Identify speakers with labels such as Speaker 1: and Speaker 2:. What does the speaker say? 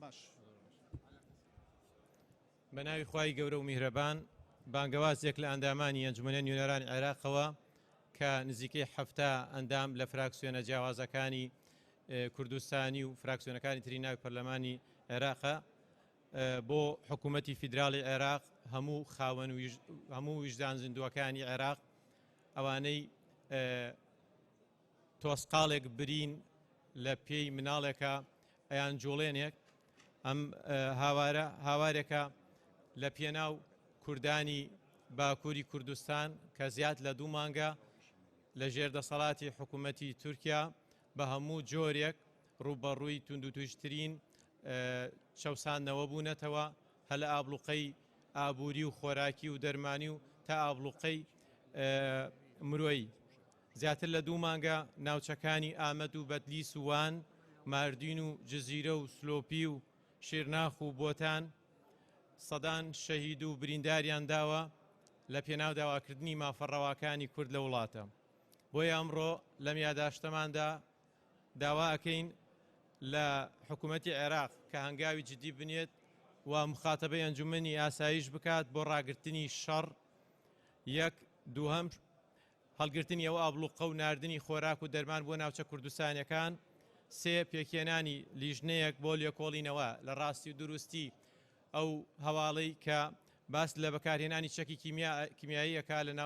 Speaker 1: باش.
Speaker 2: بە ناوی خوای گەورە و میهرەبان، بانگەوازێک لە ئەندامانی ئەنجومەنی نوێنەرانی عێراقەوە کە نزیکەی 70 ئەندام لە فراکسیۆنە جیاوازەکانی کوردستانی و فراکسیۆنەکانی تری ناوی پەرلەمانی عێراقە بۆ حکوومەتی فیدراڵی عێراق، هەموو خاوەن هەموو ویژدان زیندووەکانی عێراق، ئەوانەی تۆسقاڵێک برین لە پێی مناڵێکە ئەیان جوڵێنێک، ئەم هاوارە هاوارێکە لە پێناو کوردانی باکووری کوردستان کە زیاد لە دوو مانگە لە ژێر دەسەڵاتی حکوومەتی تورکیا بە هەموو جۆرێک ڕووبەڕووی توندوتیژترین چەوساندنەوە بوونەتەوە، هە لە ئابڵوقەی ئابووری و خۆراکی و دەرمانی و تا ئابڵوقەی مرۆیی. زیاتر لە دوو مانگە ناوچەکانی ئامەد و بەدلیس و وان، ماردین و جزیرە و سلۆپی و شیرناخ و بۆتان سەدان شەهید و برینداریان داوە لە پێناو داواکردنی مافە ڕەواکانی کورد لە وڵاتە. بۆیە ئەمڕۆ لەم یاداشتەماندا داوا ئەکەین لە حکوومەتی عێراق کە هەنگاوی جدی بنێت و مخاتەبەی ئەنجومەنی ئاسایش بکات بۆ ڕاگرتنی شەڕ یەک، دووهەم هەڵگرتنی ئەو ئابڵوقە و ناردنی خۆراک و دەرمان بۆ ناوچە کوردستانیەکان، سێ پێکهێنانی لیژنەیەک بۆ لێکۆڵینەوە لە ڕاستی و دروستی ئەو هەواڵەی کە باس لە بەکارهێنانی چەکی کیمیایی ئەکا لە ناو.